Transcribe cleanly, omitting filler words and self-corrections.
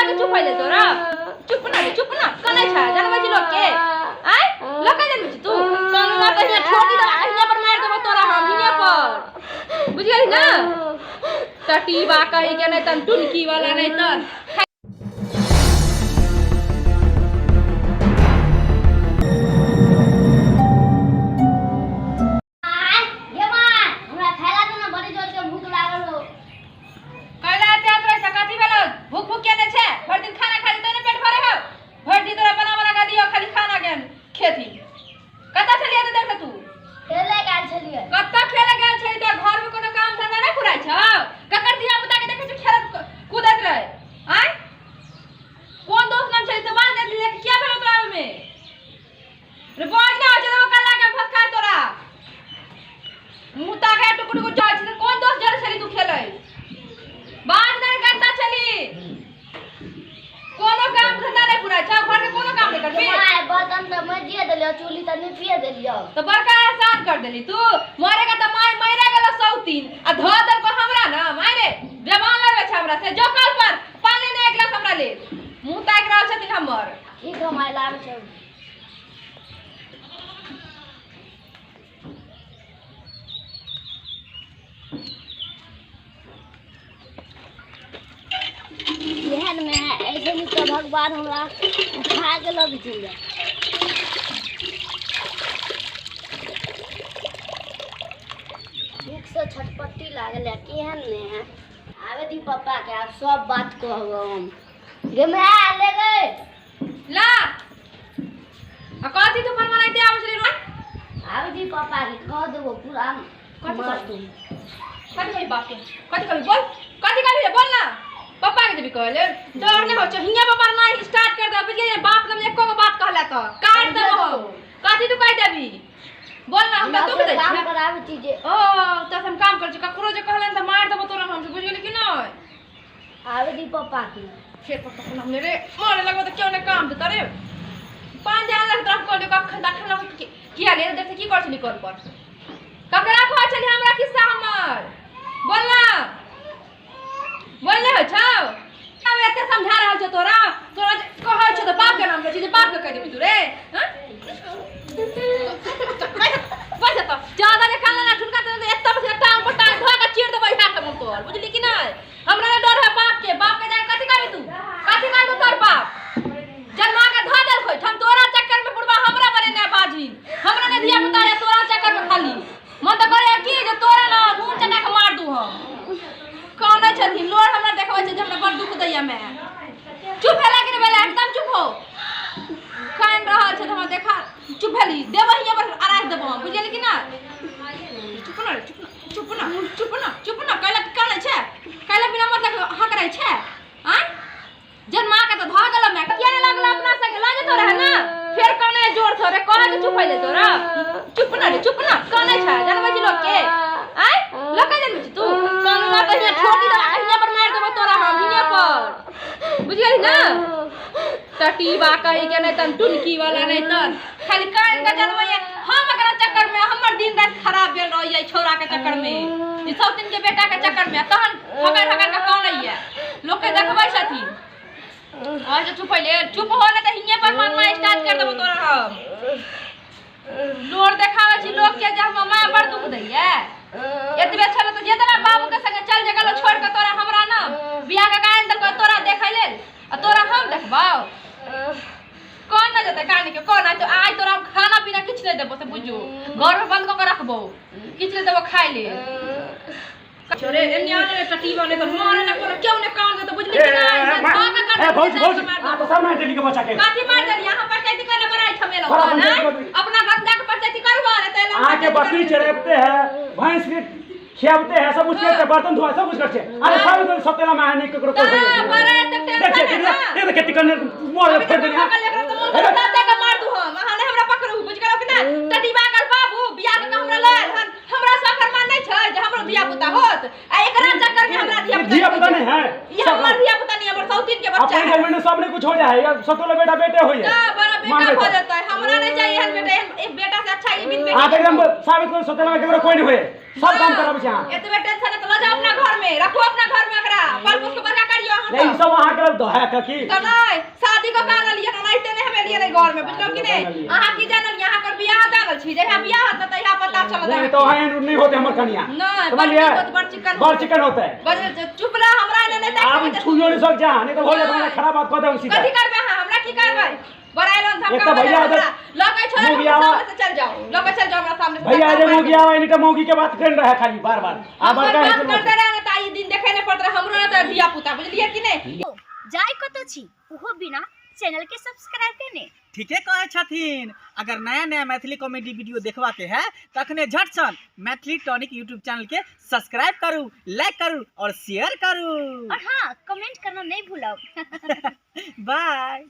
के चुप होइले तोरा चुप ना रे चुप ना कनै छै जानबै छी लोक के आय लोक के जानबै छी तू कनला तऽ हियाँ छोड़ी दे हियाँ पर मारि देबो तोरा हम हियाँ पर बुझि गेली ना टटीबा कही के नहि तन टुनकी वाला नहि तन ये मां हमरा खाइला दे ना बड़ी जोर के भूख लागल हो। कैला एते आत रहै छै कथी भेलो भूख भूख केने छै भरि दिन खाना खाइ तै ने पेट भरे हौ भरि दिन तोरा बना बना के दियो खाली खाना के खेती कतऽ छलियै एते देर से तू? खेले गेल छलियै। कतऽ खेले गेल छली? तोरा घर में कोनो काम धंधा नहि पुराइ छौ? ककर धिया पुता के देखै छी खेलत कूदत रहै आँय? कोन दोस्त नाम छली से बाज दे दिले किया भेलो तोरा ओहिमे? रे बाज ना छै तो कल्ला के फसका तोरा मुंह ताके टुकु टुकु जाइ छै। कोन दोस्त जरे छली तू खेलै? बाज नहीं करता छली। कोनो काम धंधा नहीं पूरा छौ घर के कोनो काम नहीं करबी। माय बर्तन तऽ मजिए देलियो, चूल्ही तऽ निपिए देलियो। तो बड़का एहसान कर देली तू। मरेगा तो my मरे गेलो सौतीन आ धो देलको हमरा ना मारे जबान लड़बै छै हमरा से। जो कल पर पानी नहीं एक गिलास हमरा ले। मुंह ताकि रहल छथिन हमर। ठीक है my, लाबै छै। एहन में है ऐसे नहीं तो भगवान हमरा उठा के लग चल। भूख से छटपट्टी लागल है। केहन में है? आवे दी पापा के, आब सब बात कहब हम। गे my ले गए। ला आ कथी तू फरमानाइते आबै छली रो? आवे दी पापा के, कह देबो पूरा। कथी? मार कहबी? दूँ। कथी कहबी बाप के? कथी कहबी बोल, कथी कहबी रे? बोल ना, पप्पा के देबी कहले डर नहि होइ छौ? हियाँ पर मारना स्टार्ट कर दे, बुझ गेलियै? बाप लग एको गो बात कहला तऽ काट देबो। कथी तू कहि देबी बोल ना। हमरा दुख दै काम छै कराबै छी जे। ओ तऽ हम काम करै छी। ककरो जे कहलन तऽ मारि देबो तोरा हम, बुझ गेली कि नहि? आवे दी पप्पा के। फेर पप्पा के नाम ले रे, मारे लगबो तऽ क्यों ने काम देता रे। पान जान लग तोरा कहलियो कखन तखन लग किया ले देख की कर छली कल पर? ककरा कहै छली हमरा खिस्सा हमर? बोल ना, बोल ने होइ छौ? आब एते समझा रहल छौ तोरा। तोरा जे कहै छौ तऽ बाप के नाम लै छी जे बाप के कहि देबी तू रे? हँ, बस तऽ ज्यादा जे कान ना ठुनका तऽ एत्ता बस टांग पर टांग धो के चीर देबै हाथ में तोर, बुझली कि नहि? हमरा नहि डर है बाप के। बाप के जाके कथी कहबी तू? कथी कहबी तोर बाप जन्मा के धो देलकै हम तोरा चक्कर में? बुढ़बा हमरा बने ने बाजी, हमरा ने धिया पुता है तोरा चक्कर में। खाली मन तऽ करे की जे तोरा ना मुँह चटा के मार दू हम। कानै छथिन, लोर हमरा देखबै छै जे हमरा बड़ दुख दैया। मैं चुप भेला कि नहि भेला? एकदम चुप हो। कान रहल छै तऽ हमरा देखा। चुप भेली? देबै हियाँ पर अराज देबो हम, बुझली कि ना? चुप ना रे, चुप ना, चुप ना, चुप ना, चुप ना। कैला कानै छै? कैला बिना मतलब हकरै छै? आँय, जन्मा के तऽ धऽ गेल मैं। किया नहि लागल अपना संगे लऽ जेतो रहे ना? फेर कानै जोर से रे। कहै के चुप होइले तोरा। चुप ना रे, चुप ना। कानै छै, जानबै छी लोक के? आँय, लोक के जानबै छी तू? कानला तऽ हियाँ छोड़ी दे, हियाँ पर मारि देबो तोरा हम हियाँ पर, बुझि गेली ना? टटीबा कही के नहि तन टुनकी वाला नहि तन खाली कान के जनमैया। हम एकरा चक्कर में हमर दिन राति खराब भेल रहैया छौड़ा के चक्कर में, ई सब दिन के बेटा के चक्कर में। तहन हगर हगर के कानैया, लोक के देखबै छथिन। अच्छा चुप होइले, चुप हो ने तऽ हियाँ पर मारना स्टार्ट कर देबो तोरा हम। लोर देखाबै छी लोक के जे हमर माय बड़ दुख दैया। एतबे छल तऽ जेतना बाबू के संगे चल जे गेलो छोड़ के तोरा हमरा ना बियाह के गायन देलको तोरा देखै लेल आ तोरा हम देखबौ। कोन न जेतै कानी के कोन? आइ तो आइ तोरा हम खाना पीना किछु नहि देबो से बुझू। घर में बंद कऽ के रखबो, किछु नहि देबो खाइ लेल। छोरे एन्ने आने रे टटी बने तऽ मारे ना कोनो क्यों ने कान दे तऽ बुझली कि नहीं? से धऽ के कर ए भौजी, भौजी, मार आ तो सब मार देली के बच्चा के। कथी मार देली? यहाँ पंचायती करे बड़ा ठमेला बड़ा ना पंचायती कर दी। अपना घर जाके पंचायती करबो ने तऽ एला। आके बकरी चरेबते है, भैंस के खियाबते है, सब कुछ करते हैं, बर्तन धोआ सब कुछ करते हैं। अरे सब सब तेला में नहीं ककरो कोई। तऽ बड़ा एते टेंशन देखिए है ना। ये देखिए करने मोर अभी फेर तक देली। हम लेकर तो मन को दे के मार दू हम। अहाँ ने हमरा पकड़ू, बुझ गेलौ कि ना? टटीबा कर बाबू बियाह के हमरा लयल हन। हमरा सकर मान नहीं छै जे हमरो धिया पुता होत आ एकरा चक्कर में हमरा धिया पुता। धिया पुता नहीं है। ई हमर धिया पुता नहीं, हमर सौतीन के बच्चा अपने है। घर में सब ने कुछ हो जाए या सतोला बेटा बेटे होई है। ना बड़ा बेटा मान हो लेता। जाता है। हमरा नहीं चाहिए एहन बेटा, एहन एक बेटा से अच्छा ई बिन बेटी। आ एकदम साबित कर सतोला में केकरो कोई नहीं होए, सब काम कराबै छै अहाँ। एतबे टेंशन है तो लऽ जाओ अपना घर में, रखो अपना घर में, एकरा पाल पोस के बड़का करियो अहाँ नहीं सब। ई सब अहाँ के दहा के की तऽ नहि शादी कऽ के आनलियै तऽ ओनाहिते नहि हम एलियै नहि घर में बुझलहुँ कि नहि अहाँ की जानलियै अहाँ कर बियाह जानल छी जहिया बियाह होत ने तहिया पता चलत नहीं तो एहन नहीं होते हमर कनिया नहि, बड़ समझलियै चिकन, बड़ चिकन बड़ चिकन होते है बजल चुप रह हमरा एने नहि आब ताकि छुइयो नहीं सक जा नहीं तो हो जाए नहि। खराब बात कह दे सीधा कथी करबै अहाँ हमरा की करबै बड़ाइलन एक धमका तऽ भैया हमरा जे- लऽ के छोड़ मौगी हमरा आवा- सामने से चल जाओ लऽ के चल जाओ हमरा सामने से भैया जे मौगी आवे नहीं तो मौगी के बात कर रहा है खाली बार बार आ हमर बड़का बात हेतै करते रहे ने तऽ ई दिन देखे नहि पड़त रहे हमरो ने तऽ धिया पुता बुझलियै कि नहि जाय कतऽ छी ओहो बिना चैनल के सब्सक्राइब केने। ठीके कहै छथिन। अगर नया नया मैथिली कॉमेडी वीडियो देखबा के है तखने झट सन मैथिली टॉनिक यूट्यूब चैनल के सब्सक्राइब करू, लाइक करू और शेयर करू। और हाँ, कमेंट करना नहीं भूलब। बाय।